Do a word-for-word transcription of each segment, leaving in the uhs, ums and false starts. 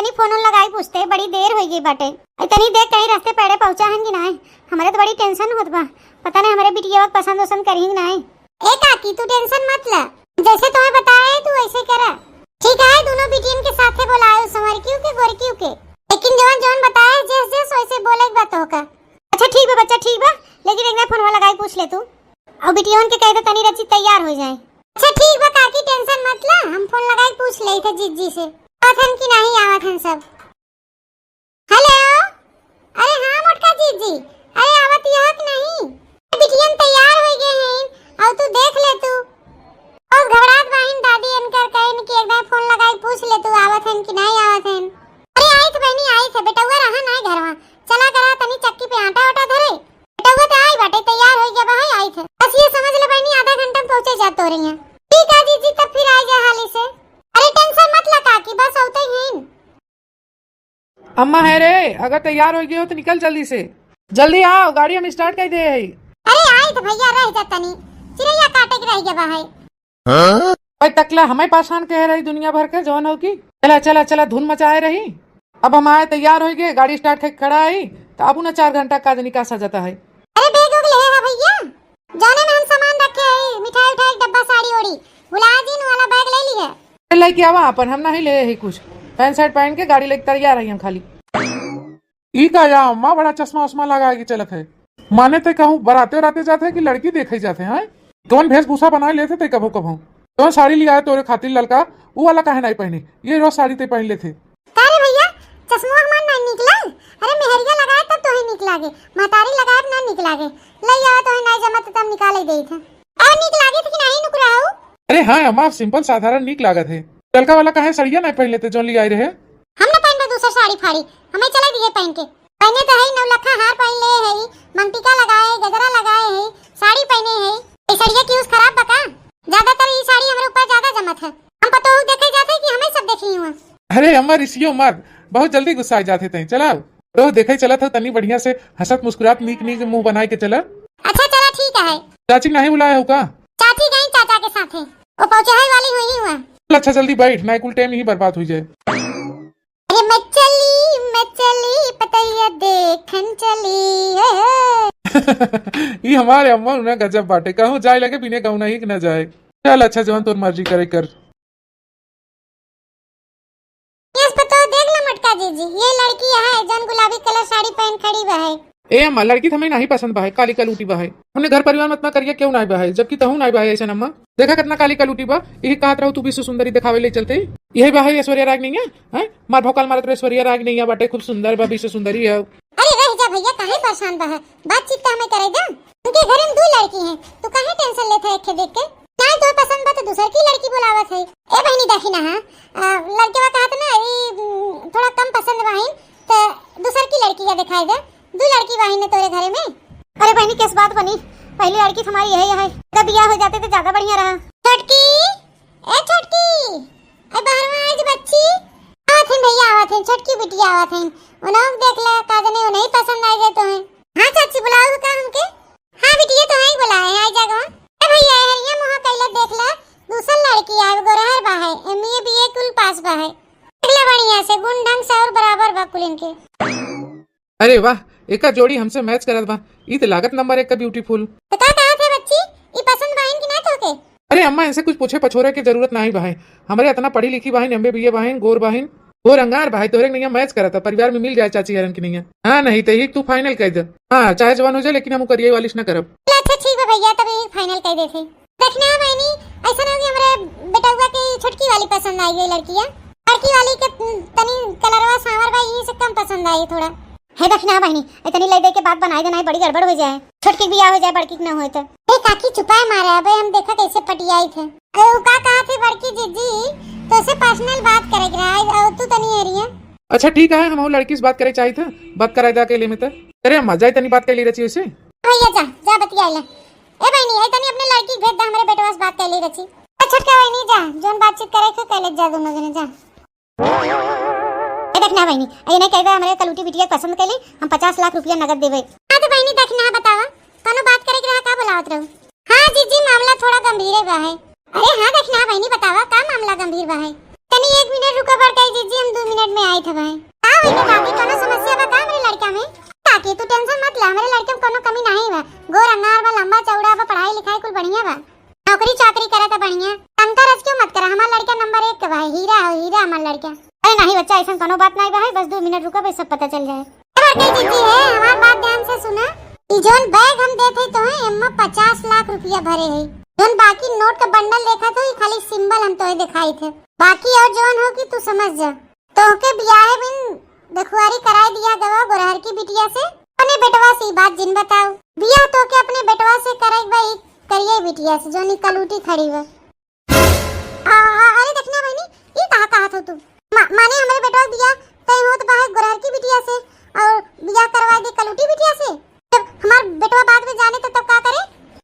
नी फोन लगाई पूछते, बड़ी देर होइ गई बाटे। ए तनी देख कहीं रस्ते पैड़े पहुँचा हन कि नाहीं। हमरे तो बड़ी tension होत बा, पता नहीं हमरे बिटिया के पसंद वसंद करिहैं कि नाहीं। ए काकी, तू tension मत ला, जैसे तोहे बताए तू वैसे करा। ठीक है, दोनों बिटियन के साथे बोलाए, संवरकियो के गोरकियो के, लेकिन जवन जवन बताए जैस जैस वैसे बोले के बा तोहका। अच्छा ठीक बा बच्चा, ठीक बा, लेकिन एक बार फोनवा लगाई पूछ ले तू, और बिटियन के कह दे तनी रची तैयार होइ जाए। अच्छा ठीक बा काकी, tension मत ला, हम फोन लगाई पूछ लेई थे जीजी से, आवत हन कि नाहीं आवत हन सब। हेलो, अरे हाँ मोटका जीजी, अरे आवत यह कि नाहीं? बिटियन तैयार होइ गए हैं, अब तू देख ले तू। बहुत घबरात बाहिन दादी इनकर, कहिन कि एक बार फोन लगाई पूछ ले तू, आवत हन कि नाहीं आवत हन। अरे आई थे बहनी, आई थे, बेटउआ रहा नाहीं घरवा, चला करा तनी चक्की पे आटा वाटा धरे। बेटउआ तो आई बाटे, तैयार होइ गया बा, है आई थे। बस ये समझ ले बहनी, आधा घंटा में पहुँचे जात तोरे यहाँ। ठीक है जीजी, तब फिर आई जा हाली से। अरे tension मत ला काकी, बस आवते ही हैं। अम्मा है रे, अगर तैयार होइ गए हो तो निकल जल्दी से। जल्दी आओ, गाड़ी हम start कर दे है। अरे आई तो भैया, रह जा तनी, चिरैया काटे के रह गया बा है। ओए तकला, हमें परेशान कहे रही दुनिया भर के जवन हो की। चला चला चला, धुन मचाए रही। अब हम आए, तैयार होइ गए, गाड़ी start करके खड़ा है, तो अब ना चार घंटा का जनी का सजता है। अरे बैग उग ले है भैया, जाने में हम सामान रखे है, मिठाई उठाई के डब्बा, साड़ी ओड़ी, भुला जिन वाला बैग ले ली है। लेके आवा अपन, हम नहीं ले है कुछ। पैंट शर्ट पहन के गाड़ी लेके तैयार रही हम खाली। ई का या अम्मा, बड़ा चश्मा उश्मा लगा के चलत है। माने ते कहूँ बराते उराते जात है कि लड़की देखे जात है, हैं? कौन वेशभूषा बनाए लेत है ते कभो कभो? कौन साड़ी लियाए तोरे खातिर ललका, ऊ वाला काहे नहीं पहने? ये रोज साड़ी ते पहन लेत है। का रे भैया, चश्मा हमार ना निकला? अरे मेहरिया लगाए तब तोहे निक लागे, महतारी लगाए ना निक लागे। ले आवा, तोहे ना जमत तब निकाले देत है। और निक लागे थे कि नहीं नुकरा हो? अरे हाँ अम्मा, simple साधारण निक लागत है। ललका वाला काहे सड़िया नहीं पहन लेते जौन लियाए रहे? हम ना पहनबे दूसर साड़ी फाड़ी, हमें चला दिए पहन के। पहने तो है नौलखा हार पहन ले है, मंगटिका लगाए, गजरा लगाए है, साड़ी पहने है। ये सड़िया की use खराब बा का? ज्यादातर ये साड़ी हमरे ऊपर ज्यादा जमत है। हम पतोहू देखे जाते कि हमें सब देखी हुआ। अरे अम्मा रिसियो मत, बहुत जल्दी गुस्सा आ जाते तई। चला रोज देखे चलत हो तनी बढ़िया से हंसत मुस्कुरात नीक नीक मुंह बनाए के चला। अच्छा चला ठीक है। चाची नहीं बुलाए हो का? चाची गई चाचा के साथे, वो पहुंचे है वाली हुई हुआ। चल अच्छा जल्दी बैठ, ना कुल टाइम ही बर्बाद हुई जाए। अरे मैं चली, मैं चली, पतैया देखन चली, ओए होए। ई हमारे अम्मा ना गजब बाटे, कहूँ जाए लगे बिने गौना ही के ना जाए। चल अच्छा जवन तोर मर्जी करे कर। यस पतो देख लो मोटका जीजी, ये लड़की है जौन गुलाबी colour साड़ी पहन खड़ी बा है। ए अम्मा, लड़की तो हमें नहीं पसंद बा है, काली कलूटी बा है। हमने घर परिवार में इतना करिया क्यों नहीं बा है, जबकि तहू नहीं बा है ऐसा अम्मा। देखा कितना काली कलूटी बा, यही कहत रहो तू विश्व सुंदरी दिखावे ले चलते। यही बा है ऐश्वर्या राय नहीं है, हैं? मार भौकाल मारत रहे, ऐश्वर्या राय नहीं है, बाटे खूब सुंदर बा, विश्व सुंदरी है। अरे रह जा भैया, काहे परेशान बा है, बातचीत तो हमें करे दे। उनके घर में दो लड़की हैं, तू काहे tension लेत है एक देख के? नहीं तो पसंद बा तो दूसर की लड़की बुलावत है। ए बहनी देखी ना, हाँ, आ, लड़के बा कहत ना, ई, उम, थोड़ा कम पसंद बाहिन, तो दूसर की लड़की का दिखाई दे। दो लड़की बाहिन ने तोरे घरे में। अरे बहनी, किस बात बनी? पहली लड़की तुम्हारी यही है, तब बियाह हो जाते तो ज्यादा बढ़िया रहा। छोटकी, ए छोटकी, ए बाहर में आज बच्ची। आवत हैं भैया, आवत हैं, छोटकी बिटिया आवत हैं। उन्हें देख ले, का जने उन्हें पसंद आ गए तो हैं। हाँ चाची, बुलाओ का हमके? हाँ बिटिया, तो ही बुलाए हैं, आई जागो। ए भैया, हरिया मुहा कैले देख ले, दूसर लड़की आवे, गोरहर बा है, M A B A कुल पास बा है। देख ले बढ़िया से, गुण ढंग से और बराबर बा कुल इनके। अरे वाह, एका जोड़ी हमसे match करत बा। ई त लागत number एक का beautiful। तो का कहत है बच्ची, ई पसंद बाइन कि ना तोके? अरे अम्मा, इनसे कुछ पूछे पछोरे के जरूरत नाही बाहे। हमरे इतना पढ़ी लिखी बाहिन, M A B A बाहिन, गोर बाहिन, गोर अंगार बाहे, तोहरे के नैया match करता, परिवार में मिल जाए चाची हरन की नैया। हाँ, नहीं तो एक तू final कर दे। हाँ, चाहे जवान हो जाए, लेकिन हम करिए वालिश ना करब। चलो अच्छा ठीक बा भैया, तब एक final कर देते। देखना बहनी, ऐसा ना हो कि हमरे बेटउआ के छोटकी वाली पसंद आई गई लड़किया, बड़की वाली के तनी कलरवा सांवर बा, यही से कम पसंद आई थोड़ा। हे देखना बहनी, इतनी ले दे के बात बनाए देना है, बड़ी गड़बड़ हो जाए, छोटकी बियाह हो जाए, बड़की के ना होए तो। ए काकी चुपाए मारे, अबे हम देखा कैसे पटियाई थे। अरे उ का कहा थे बड़की जीजी, तो से personal बात करे के रहा, और तू तनी एरिया। अच्छा ठीक है, हम लड़की से बात करे चाहिए था, बात कराए दे अकेले में तो। अरे अम्मा, जाए तनी बात कर ली रची उसे। भैया जा, जा बतिया ले। ए बहनी, ए तनी अपने लड़की के भेज दे, हमरे बेटवा से बात कर ली रची। ए छोटका बहनी जा, जोन बातचीत करे के कर ले जा दोनों जने जा। ए देखना बहनी, ए नहीं कहबे हमरे कलूटी बिटिया के पसंद कैली, हम पचास लाख रुपया नगद देबे। हाँ तो बहनी देखना बतावा, कोनो बात करे के रहा का बुलावत रहू? हाँ जीजी, मामला थोड़ा गंभीर है बा है। अरे हाँ देखना बहनी बतावा का मामला गंभीर बा है? तनी एक मिनट रुका बड़काई जीजी, हम दो मिनट में आई था। लड़का। अरे नहीं बच्चा, ऐसन कोनो बात नहीं बा है, बस दो मिनट रुका, बस सब पता चल जाए। अरे कई जीजी है, हमार बात ध्यान से सुना। ई जौन बैग हम देत हई तोहे, एम्मा पचास लाख रुपया भरे हई। जौन बाकी नोट का बंडल देखत हो, ई खाली सिंबल हम तोहे दिखाई थे। बाकी और जौन हो कि तू समझ जा। तोहके बियाहे बिन देखुआरी कराई दिया गवा गोरहर की बिटिया से। अपने बेटवा से ई बात जिन बताओ। बियाह तोहके अपने बेटवा से कराई बा, ई करिए बिटिया से, जौन ई कलूटी खड़ी बा। आ, आ, अरे देखना बहनी, ई कहा कहत हो तू? मा-, माने हमरे बेटवा बियाह तय होत बा है गोरहर की बिटिया से और बियाह करवा दे कलूटी बिटिया से? जब हमार बेटवा बाद में जाने तो तब का करे?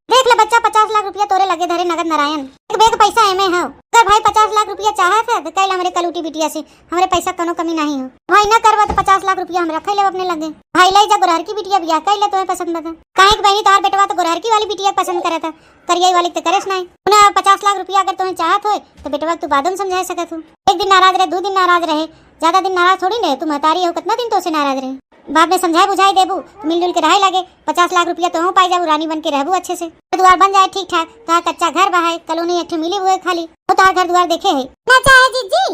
देख ले बच्चा, पचास लाख रुपया तोरे लगे धरे नगद नारायण। एक बैग पैसा एमे हो। अगर भाई पचास लाख रुपया चाहत है तो कह ले हमरे कलूटी बिटिया से, हमरे पैसा कोनो कमी नहीं हो। भाई ना करबा तो पचास लाख रुपया हम रखे लेब अपने लगे। भाई ले जा गोरहर की बिटिया बियाह कह ले, तुम्हें पसंद बता। काहे कि बहनी तोहार बेटवा तो गोरहर की वाली बिटिया पसंद करत है। करियाई वाली तो करेस नाई। उन्हें पचास लाख रुपया अगर तुम्हें चाहत होए, तो बेटवा के तू बादो में समझा सकत हो। एक दिन नाराज रहे, दो दिन नाराज रहे, ज्यादा दिन नाराज थोड़ी रहे। तू महतारी हो, कितना दिन तो से नाराज रहे। बाद में समझाए बुझाए देबू, तो मिलजुल के रहे लगे। पचास लाख रुपया तो पाई जाबू, रानी बन के रहबू अच्छे से। घर दुआर बन जाए ठीक ठाक, तो कच्चा घर बा है, कॉलोनी एक ठे मिली हुए खाली। वो तो घर दुआर देखे है। ना चाहे जीजी,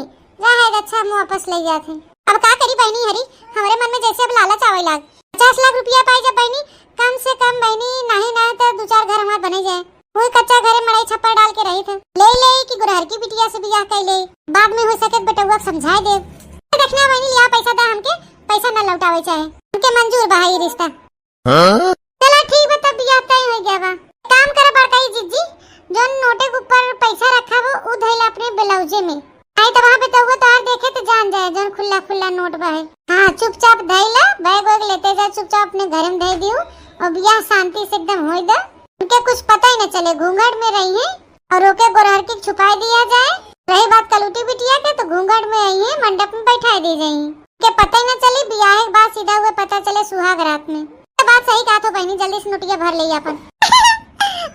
रहे अच्छा मुँह वापस ले जाते। अब का करी बहनी हरी, हमरे मन में जैसे अब लालच आवे लाग। पचास लाख रुपया पाई जब बहनी, कम से कम बहनी, नहीं, नहीं तो दो चार घर हमार बने जाए। वही कच्चा घरे मड़ई छप्पर डाल के रही थे। ले ले कि गुरहर की बिटिया से बियाह कर ले, बाद में हो सके तो बेटउआ के समझाए दे। देखना बहनी, लिया पैसा दा हमके, पैसा ना लौटावे चाहे, हमके मंजूर बा ई रिश्ता। हाँ? चला ठीक बा, तब बियाह तय हो गया बा। काम कर बड़काई जीजी, जौन नोटे के ऊपर पैसा रखा वो उ धैला अपने ब्लाउजे में। आई तो वहाँ पे तो वो तोहार देखे तो जान जाए जौन खुला खुला नोट बा है। हाँ, चुपचाप धैला, बैग वैग लेते जा, चुपचाप अपने घर में धै दियो और बियाह शांति से एकदम होई दा। उनके कुछ पता ही न चले, घूंघट में रही है और ओके गोरहर की छुपाई दिया जाए। रही बात कलूटी बिटिया के, तो घूंघट में आई है, मंडप में बैठाई दी जाई, के पता ही न चली। बियाह के बाद सीधा हुए पता चले सुहाग रात में। तो बात सही कहा थो बहनी, जल्दी से नोटिया भर ले अपन।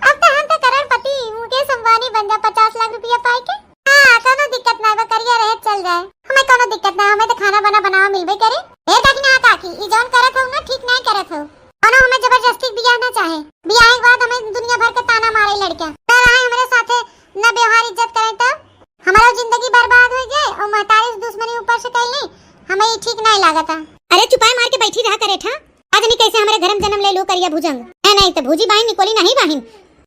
अब तो हम तो करोड़पति मुकेश अंबानी बन जा पचास लाख रुपया पाए के। हाँ, कोनो दिक्कत ना बा, करिया रहे चल जाए, हमें कोनो दिक्कत ना, हमें तो खाना बना बनावा मिलबे करे। ए काकी ना काकी, ई जौन करत हो ना ठीक नहीं करत हो। कोनो हमें जबरदस्ती बियाह ना चाहे। बियाह के बाद हमें दुनिया भर के ताना मारे लड़कियां। ना रहे हमरे साथे, ना व्यवहार इज्जत करें तब हमारा जिंदगी बर्बाद हो जाए और महतारी से दुश्मनी ऊपर से कर ले, हमें ये ठीक नहीं लागता। अरे चुपाए मार के बैठी रहा करे ठा। आज नहीं कैसे हमारे घर में जन्म ले लो करिया भुजंग। नहीं, नहीं तो भूजी बाहिन निकोली नहीं बाहिन।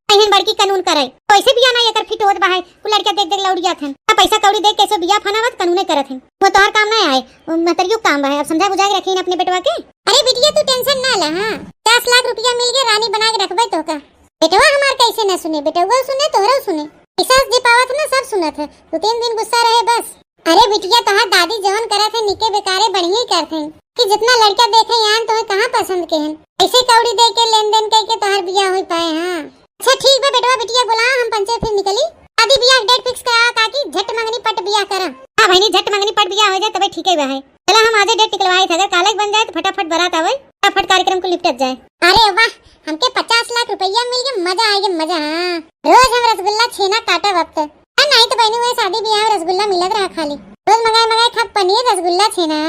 बहिन बड़की कानून करे। कैसे बियाह ना एकर फिट होत बा है। कुल लड़का देख देख लौड़िया थन। अब पैसा कौड़ी देख कैसे बियाह फनावत कानूने करत हन। वो तोहर काम ना आए। वो महतरियो काम बा है। अब समझा बुझा के रखी अपने बेटवा के। अरे बिटिया तू टेंशन ना ले, हाँ। पचास लाख रुपया मिल गए, रानी बना के रखबे तो का। बेटवा हमार कैसे ना सुने, बेटवा सुने, तोहरा सुने। पैसा जे पावत ना सब सुनत है। दो तीन दिन गुस्सा रहे बस। अरे बिटिया, तोहार दादी जवन करत है, निके बेकारे बढ़िया ही करत है कि जितना लड़का देखे यान तोहे कहाँ पसंद के हन। ऐसे कौड़ी दे के लेन देन करके तोहार बियाह हो पाए, हाँ। अच्छा ठीक बा बेटवा, बिटिया बोला, हम पंचे फिर निकली। शादी बियाह डेट फिक्स करा काकी, झट मंगनी पट बियाह करा। हाँ बहनी, झट मंगनी पट बियाह हो जाए तबे ठीक है बा है। चला हम आजे डेट निकलवाए थे, अगर काले बन जाए तो फटाफट बारात आवे, फटाफट कार्यक्रम को निपटत जाए। अरे वाह, हमके पचास लाख रुपया मिल गए, मजा आ गया मजा। हाँ, रोज हम रसगुल्ला छेना काटब अब तो। अरे नहीं तो बहनी, वही शादी बियाह में रसगुल्ला मिलत रहा खाली। रोज मंगाए मंगाए खा पनीर रसगुल्ला छेना।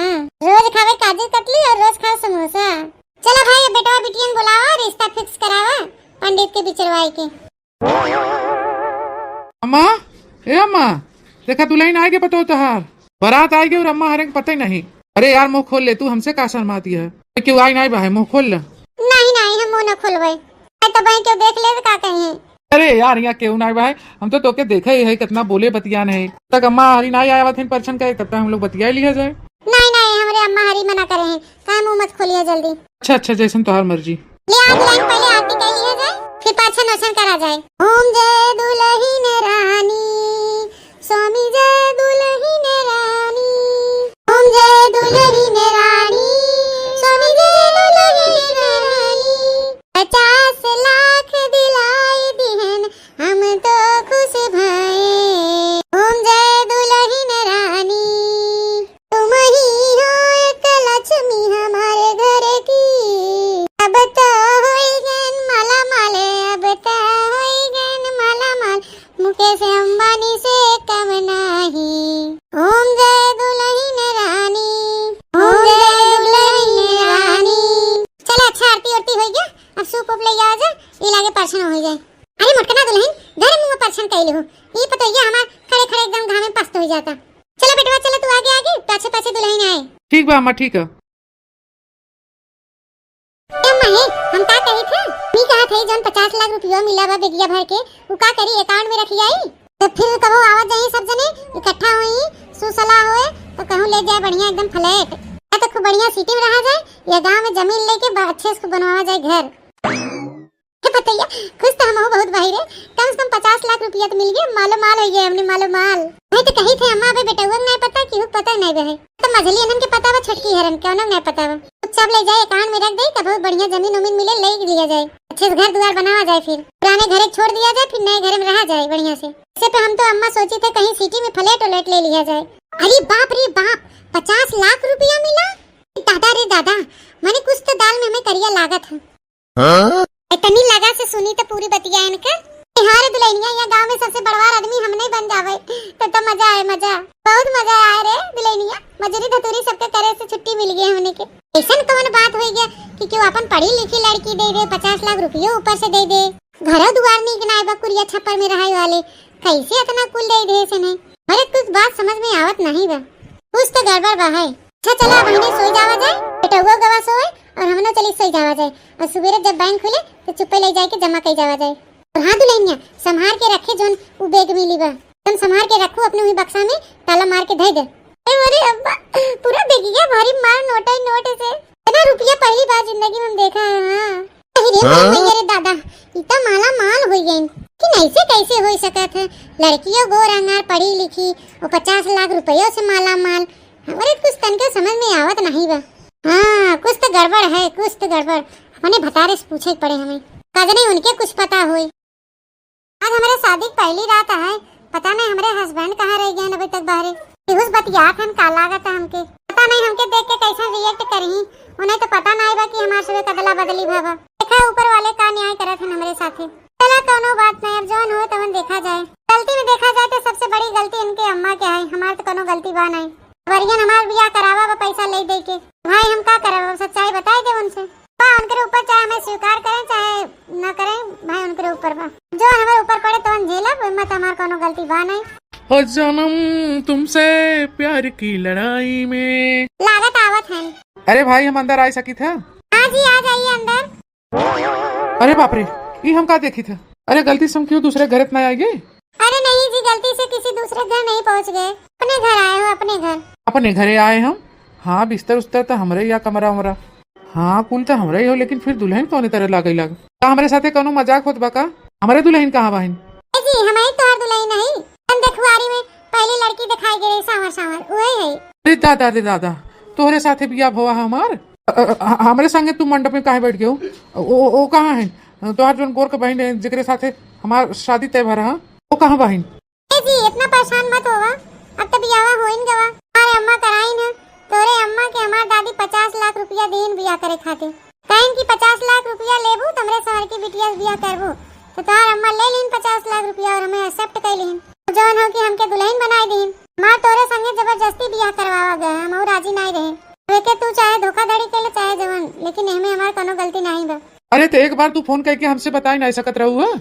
रोज खावे काजू कतली और रोज खाओ समोसा। चलो भाई, बेटवा बिटियन बुलावा, रिश्ता फिक्स करावा पंडित के बिचरवाई के। अम्मा, ए अम्मा, देखा दुल्हन आए के पतो तोहार। बारात आए के और अम्मा हरे के पता ही नहीं। अरे यार, मुंह खोल ले तू, हमसे का शर्माती है? क्यों आई नहीं बा है, मुंह खोल ले। नहीं, नहीं, हम मुंह ना खोलबे। अरे तो भाई क्यों देख ले तो का कही? अरे यार, यहाँ केहू ना बा है, हम तो तोके देखे ही है, कितना बोले बतियान है। तक अम्मा हरी ना आया थे परछन करे, तब तक हम लोग बतिया लिया जाए। नहीं, नहीं, हमरे अम्मा हरी मना करे हैं, काहे मुंह मत खोलिया जल्दी। अच्छा, अच्छा, जैसन तोहार मर्जी। ले आज लाइन पहले आरती कर लिया जाए, फिर परछन वरछन करा जाए। ओम जय दुलहिन रानी, स्वामी जय दुलहिन रानी। ओम जय दुलहिन रानी, स्वामी जय दुलहिन रानी। पचास लाख दिलाई दिहन, हम तो खुश भए। ओम जय दुलहिन रानी, तुम ही हो एक लक्ष्मी हमारे घर की। अब तो होई गन माला माल, अब तो होई गन माला माल, मुकेश अंबानी से कम नाही। पाछे पाछे दुलहिन आए। ठीक बा अम्मा, ठीक है। ए अम्मा हे, हम का कही थे? मी कहा थे जौन पचास लाख रुपया मिला बा बेगिया भर के, उ का करी, अकाउंट में रखी आई? तो फिर कबो आवत जाई सब जने इकट्ठा होई, सुसलाह होए, तो कहूँ ले जाए बढ़िया एकदम फ्लैट। या तो खूब बढ़िया सिटी में रहा जाए, या गाँव में जमीन लेके ब-, अच्छे से बनवावा जाए घर। हे पतैया, खुश तो हमहू बहुत भाई रे, कम से कम पचास लाख रुपया तो मिल गया, मालो माल हो गया हमने, मालो माल। मैं तो कही थे अम्मा, अबे बेटउआ के नहीं पता, केहू के पता नहीं बहे। तो मझली इन्हन के पता बा, छोटकी हरन के उन्हन नहीं पता बा। चुपचाप ले जाए, अकाउंट में रख दे, कबो बढ़िया जमीन उमीन मिले, ले लिया जाए, अच्छे से घर दुआर बनावा जाए, फिर पुराने घरे छोड़ दिया जाए, फिर नए घरे में रहा जाए बढ़िया से। इससे पे हम तो अम्मा सोची थे कहीं सिटी में फ्लैट व्लैट ले लिया जाए। अरे बाप रे बाप, पचास लाख रुपया मिला? दादा रे दादा, माने कुछ तो दाल में हमें करिया लागत है। हाँ? इतनी लगा से सुनी तो पूरी बतिया इनकर। ए, हाँ रे दुल्हनिया, यहाँ गांव में सबसे बड़वार आदमी हम नहीं बन जावे, तो, तो मजा आए, मजा, बहुत मजा आए रे दुल्हनिया। मजूरी धतूरी सबके करे से छुट्टी मिल गई हमने के। ऐसन कौन बात हो गया कि केहू अपन पढ़ी लिखी लड़की दे दे, पचास लाख रुपयो ऊपर से दे दे? घरो दुआर नीक ना बा, कुरिया छप्पर में रहे वाले, कैसे इतना कुल दे दे से नहीं? अरे कुछ बात समझ में आवत नहीं बा, कुछ तो गड़बड़ बा है। अच्छा चला, अब हमने सोई जावा जाए, बेटउआ गवा सोए और हमनो चली सोई जावा जाए, और सुबेरे जब बैंक खुले तो चुप्पे ले जाए के जमा कई जावा जाए। और हाँ दुल्हनिया, संभार के रखे जौन उ बैग मिली बा, तुम संभार के रखो अपने वही बक्सा में, ताला मार के धर दे। ए अरे अब्बा, पूरा बैगिया भारी माल नोट ही नोट से। इतना रुपया पहली बार जिंदगी में हम देखा है। हाँ। अरे रे हाँ? भैया रे दादा, ई तो माला माल हो गई कि नहीं से कैसे हो सकत है? लड़कियों गोर अंगार पढ़ी लिखी, वो पचास लाख रुपयों से माला माल। हमरे कुछ तनके समझ में आवत नहीं बा। हाँ, कुछ तो गड़बड़ है, कुछ तो गड़बड़। अपने भतारे से पूछे के पड़े हमें, का जने उनके कुछ पता होई। आज हमरे शादी के पहली रात है, पता नहीं हमरे हस्बैंड कहाँ रह गए अभी तक बाहरे। केहू से बतियात हन का लागत है हमके, पता नहीं हमके देख के कैसे रिएक्ट करही। उन्हें तो पता नहीं बा कि हमार सबे कदला बदली भवा। देखा ऊपर वाले का न्याय करत हन हमरे साथे। चला कौनो बात नहीं, अब जौन होए तवन देखा जाए। गलती में देखा जाए तो सबसे बड़ी गलती इनके अम्मा के है, हमार तो कौनो गलती बा नहीं। वरियन हमार बियाह करावा बा पैसा ले दे के। भाई हम का करब, अब सच्चाई बताई दे उनसे। बा उनके ऊपर, चाहे हमें स्वीकार करें चाहे ना करें, भाई उनके ऊपर बा। जो हमारे ऊपर पड़े तो हम झेलब, एमे तो हमार कौनो गलती बा नहीं। हो जन्म तुमसे प्यार की लड़ाई में। लागत आवत है। अरे भाई हम अंदर आ सकी था? हाँ जी आ जाइए अंदर। अरे बाप रे, ई हम का देखी था? अरे गलती से हम क्यों दूसरे घर इतना आ गए? अरे नहीं जी, गलती से किसी दूसरे घर नहीं पहुंच गए, अपने घर आए हो, अपने घर। अपने घरे आए हम? हाँ, बिस्तर उस्तर तो हमरे ही या कमरा उमरा। हाँ, कुल तो हमरे ही हो, लेकिन फिर दुल्हन कौने तरह लागे लाग? का हमरे साथे कौनो मजाक होत बा का? हमरे दुल्हन कहाँ बहिन? ए जी, हमारी तोहर दुल्हन नहीं, हम देखुआरी में पहली लड़की दिखाई गई रही, सांवर सांवर, वही है। अरे दादा रे दादा, तोहरे साथे बियाह भवा है हमार? अ, अ, अ, हमरे संगे तू मंडप में काहे बैठ गयो? ओ, ओ, ओ कहाँ है? तोहार जोन गोर के बहिन है, जेकरे साथे हमार शादी तय भा रहा, वो कहाँ बहिन? ए जी, इतना परेशान मत होवा, अब तो बियाह होइन गवा। अरे अम्मा कराइन है, तोरे अम्मा के हमार दादी पचास लाख रुपया दीन बियाह करे खातिर। कहिन कि पचास लाख रुपया लेबू, त हमरे शहर की बिटिया से बियाह करबू। तो तोहार अम्मा ले लीन पचास लाख रुपया और हमें एक्सेप्ट कर लीन। जौन हो कि हमके दुल्हन बनाए दीन। हमार तोरे संगे जबरदस्ती बियाह करवावा गए, हम और राजी नहीं रहे। देखे तू चाहे धोखाधड़ी कर ले, चाहे जवन, लेकिन एमे हमार कोनो गलती नहीं बा। अरे तो एक बार तू फोन करके हमसे बताई नहीं सकत रहू है?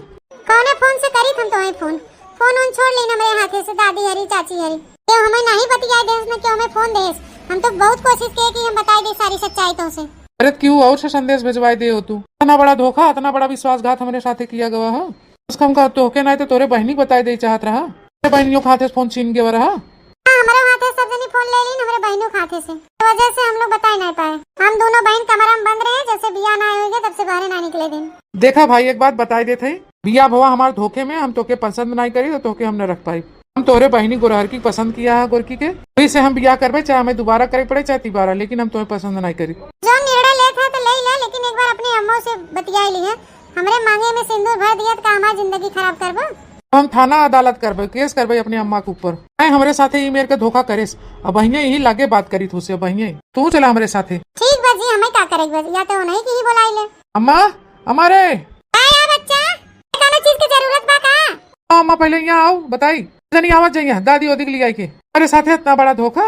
कौने फोन से करी हम तोहे फोन? फोन उन छोड़ लीन हमरे हाथे से, दादी हरी, चाची हरी। केहू हमें नहीं बतियाए देस, न केहू हमें फोन देस। हम तो बहुत कोशिश किए कि हम बताई दे सारी सच्चाई तो से। अरे तो केहू और से संदेश भेजवाए दे हो तू। इतना बड़ा धोखा, इतना बड़ा विश्वासघात हमरे साथे किया गवा है। उसका हम कहा तोहके नहीं तो तोरे बहनी बताए दे चाहत रहा। तोरे बहनियों के हाथे से फोन छीन गवा रहा। हाँ, हमरे हाथे सब जनी फोन ले लीन, हमरे बहनों के हाथे से। तो वजह से हम लोग बताए नहीं पाए। हम दोनों बहन कमरा में बंद रहे, जैसे बियाह ना होइगे तब से बाहरे ना निकले दिन। देखा भाई, एक बात बताए देत है, बियाह भवा हमार धोखे में, हम तोके पसंद नहीं करी तो तोके हम न रख पाई। हम तोहरे बहिनी गोरहर की पसंद किया है, गोरकी के, वही से हम बियाह करबे, चाहे हमें दोबारा करे पड़े चाहे तिबारा, लेकिन हम तोहे पसंद नहीं करी। जो निर्णय लेत है तो ले ले, लेकिन एक बार अपने अम्मा से बतिया ली है। हमरे मांगे में सिंदूर भर दिया तो का हमार जिंदगी खराब करबो? हम थाना अदालत करबे, केस करबे अपने अम्मा के ऊपर। नहीं, हमरे साथे ई मेर के धोखा करेस, अब बहिने यही लागे बात करी थोसे, बहिने तू चला हमरे साथे। ठीक बा जी, हमें का करे बा, या तो नहीं की ही बोलाई ले। अम्मा, अम्मा रे। का या बच्चा? कोनो चीज के जरूरत बा का? हाँ, अम्मा पहले यहाँ आओ, बताई। जनी आवत जाइए, दादी ओदी के लिए आई के। अरे साथे इतना बड़ा धोखा।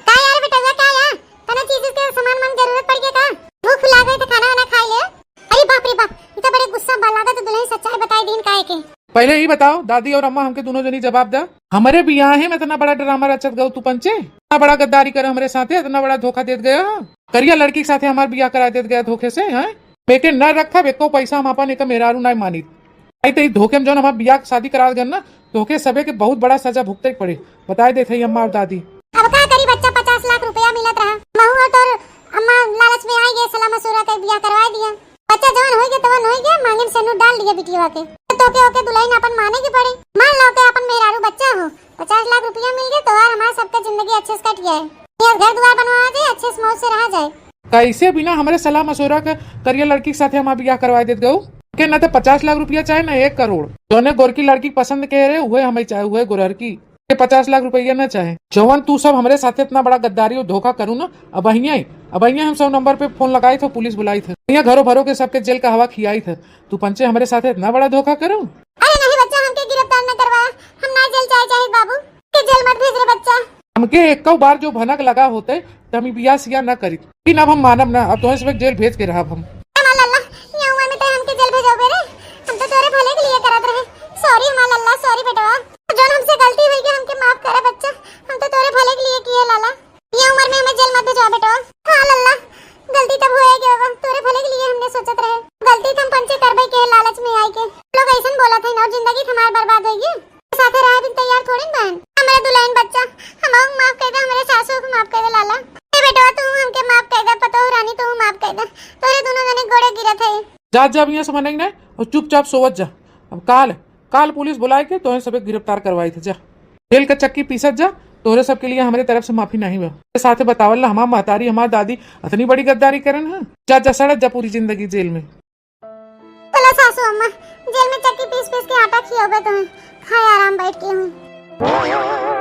का यार बेटवा, का या? कोनो चीज के सामान मन जरूरत पड़ के का? भूख लागे तो खाना वाना खा ले। अरे बाप रे बाप, ई तो बड़े गुस्सा बा, लागत दुल्हन सच्चाई बताई दीन काहे के। पहले ई बताओ दादी और अम्मा, हमके दुनो जनी जवाब दा, हमरे बियाहे में इतना बड़ा ड्रामा रचत गयो तू पंचे, इतना बड़ा गद्दारी करे हमरे साथे, इतना बड़ा धोखा देत गया, करिया लड़की के साथे हमार बियाह करा देत गया धोखे से, हैं? बेटे न रखब एको पैसा हम अपन, एक मेहरारू नाय मानित। आई तो ई धोखे में जौन हमार बियाह शादी करा गन ना, तोहके सबे के बहुत बड़ा सजा भुगते के पड़े, बताए देत है अम्मा और दादी। अब का करी बच्चा, पचास लाख रुपया मिलत रहा, महू और तोर अम्मा लालच में आई गए, सलाह मशूरा के बियाह करवा दिया। बच्चा जवन होई गया तवन होई गया, मांगे में सेनुर डाल दिया बिटिया के। तो तोके ओके दुल्हन अपन माने के पड़े। मान लो के अपन मेहरारू बच्चा हो, पचास लाख रुपया मिल गए, तोहार हमार सबका जिंदगी अच्छे से कट गया है। ये घर दुआर बनवा जाए, अच्छे से मौज से रहा जाए। कैसे बिना हमरे सलाह मशवरा के करिया लड़की के साथे हमार बियाह करवा देत गऊ? के ना तो पचास लाख रुपया चाहे ना एक करोड़। जौने गोरकी लड़की पसंद के रहे, उहे हमें चाहे, उहे गोरकी। के पचास लाख रुपया ना चाहे। जवन तू सब हमरे साथे इतना बड़ा गद्दारी और धोखा करू ना, अब अहिया, अब अहिया हम सौ नंबर पे फोन लगाई थे, पुलिस बुलाई थे, यहाँ घरों भरों के सबके जेल का हवा खियाई थे। तू पंचे हमरे साथे इतना बड़ा धोखा करू? अरे नहीं बच्चा, हमके गिरफ्तार न करवाया, हम ना जेल जाए चाहे बाबू, के जेल मत भेज रे बच्चा। हमके एक बार जो भनक लगा होते तो हम ई बियाह सियाह न करित, लेकिन अब हम मानब ना, अब तोहे सब जेल भेज के रहब हम। हमार लल्ला, ये उम्र में तो हमके जेल भेजोगे रे? हम तो तोरे भले के लिए करत रहे। सॉरी हमार लल्ला, सॉरी बेटवा। जौन हमसे गलती हुई गई, हमके माफ करा बच्चा, हम तो तोरे भले के लिए किए लाला। ये उम्र में हमें जेल मत भेजवा बेटवा। हाँ लल्ला, गलती तब होए गया बा, तोरे भले के लिए हमने सोचत रहे। गलती तो हम पंचे करबे के लालच में आई के। लोग ऐसन बोलत है ना, जिंदगी हमार बर्बाद होई गई। साथे रहे बिन तैयार थोड़ी न बहन। हमारे दुल्हन बच्चा, हम माफ कर दे, हमारे सासू को माफ कर दे लाला। ए बेटवा तू हमके माफ कर दे, पतोह रानी तू माफ कर दे, तोरे दोनों जने गोड़े गिरत है। जा, जा, अब यहाँ से मनई ना, और चुपचाप सोवत जा। अब काल, काल पुलिस बुलाए के तोहे सबे गिरफ्तार करवाई थे। जा, जेल का चक्की पीसत जा, तोहरे सबके लिए हमारे तरफ से माफी नहीं बा। साथे बतावल ला, हमार महतारी, हमार दादी अतनी बड़ी गद्दारी करन है। जा, जा, सड़त जा पूरी जिंदगी जेल में। चलो सासू अम्मा, जेल में चक्की पीस पीस के आटा खियोबे तुम्हें, खाए आराम बैठ के हुई।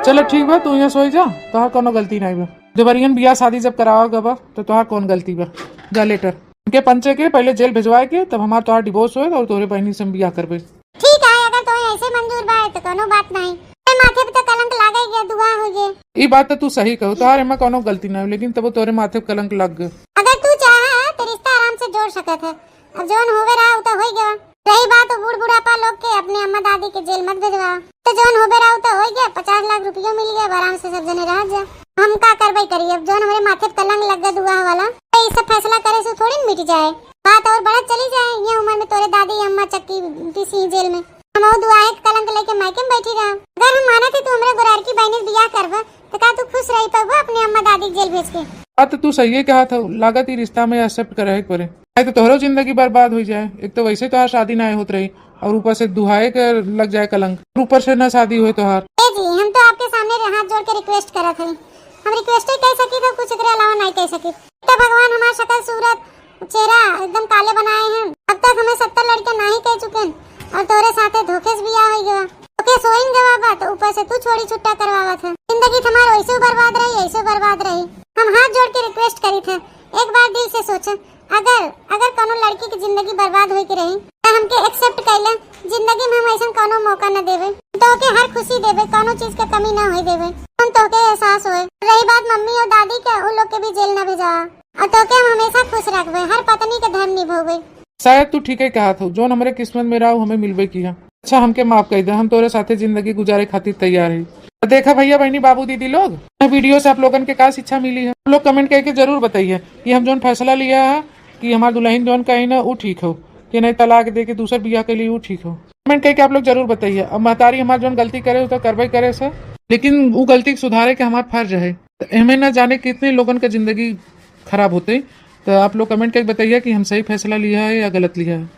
चलो ठीक बा, तू यहाँ सोई जा, तोहार कोनो गलती नहीं बा। देवरियन बियाह शादी जब करावा गवा तो तोहार कौन गलती बा? जा लेटर के पंचे के पहले जेल भिजवाए के, तब हमार तोहार डिवोर्स होए और तोहरे बहनी से हम बियाह करबे। ठीक है, अगर तोहे ऐसे मंजूर बा तो कोनो बात नहीं। ए माथे पे तो कलंक लागे गया, दुआ हो गए। ई बात तो तू सही कहो, तोहार एमा कोनो गलती नहीं, लेकिन तब तोहरे माथे पे कलंक लग गए। अगर तू चाहे तो रिश्ता आराम से जोड़ सकत है। अब जौन होवे रहा, उ तो होई गवा। रही बात वो बूढ़ बुढ़ापा लोग के, अपने अम्मा दादी के जेल मत भेजवा। तो जौन होवे रहा, उ तो होई गया, पचास लाख रुपयो मिल गया, अब आराम से सब जने रह जा। हम का करबे करी, अब जौन हमरे माथे पे कलंक लग गया दुआ वाला, तो ये सब फैसला करे से थोड़ी न मिट जाए। बात और बढ़त चली जाए, ये उम्र में तोरे दादी अम्मा चक्की पीसी जेल में, हम और दुआ के कलंक लेके मायके में बैठी रहा। अगर हम मानत है तू हमरे गोरारकी बहनी से बियाह करबा, तो का तू खुश रही पबा अपने अम्मा दादी के जेल भेज के? बात तो तू सही कहा था, लागत ही रिश्ता में एक्सेप्ट करे के पड़े। नहीं तो तोहरो जिंदगी बर्बाद हो जाए। एक तो वैसे तोहार शादी ना होत रही और ऊपर से दुहाए के लग जाए कलंक, और ऊपर से ना शादी होए तोहार। ए जी, हम तो आपके सामने रे-, हाथ जोड़ के रिक्वेस्ट करत हई। हम रिक्वेस्ट ही कह सकी तो कुछ एकरे अलावा नहीं कह सकी। तो भगवान हमार शक्ल सूरत, चेहरा एकदम काले बनाए हैं। अब तक हमें सत्तर लड़के ना ही कह चुके हैं और तोरे साथे धोखे से बियाह हो गया। ओके सोइन गवा बा तो ऊपर से तू छोड़ी छुट्टा करवावत है। जिंदगी तुम्हार वैसे बर्बाद रही, ऐसे बर्बाद रही। हम हाथ जोड़ के रिक्वेस्ट करी थे, एक बार दिल से सोचे, अगर, अगर कोनो लड़की की जिंदगी बर्बाद होए के रही, तो हमके एक्सेप्ट कर ले। जिंदगी में हम ऐसा कोनो मौका न देवे। तोके हर खुशी देवे, कोनो चीज के कमी न होए देवे। हम तोके एहसास होए। रही बात मम्मी और दादी के, उन लोग के भी जेल न भेजा। और तोके हम हमेशा खुश रखबे, हर पत्नी के धर्म निभोबे। शायद तू ठीक ही कहा था, जौन हमरे किस्मत में रहा, हमें मिलबे किया। अच्छा, हमके माफ कर दे, हम तोरे साथे जिंदगी गुजारे खातिर तैयार है। तो देखा भैया, बहनी, बाबू, दीदी लोग, वीडियो से आप लोगन के का शिक्षा मिली है, आप लोग कमेंट करके जरूर बताइए कि हम जौन फैसला लिया है कि हमार दुल्हन जौन कही ना, वो ठीक हो कि नहीं, तलाक दे के दूसर बियाह के लिए वो ठीक हो। कमेंट करके आप लोग जरूर बताइए। अब महतारी हमार जौन गलती करे, वो तो करबे करे से, लेकिन वो गलती के सुधारे के हमार फर्ज है। तो एमे ना जाने कितने लोगन के जिंदगी खराब होते। तो आप लोग कमेंट करके बताइए कि हम सही फैसला लिया है या गलत लिया है।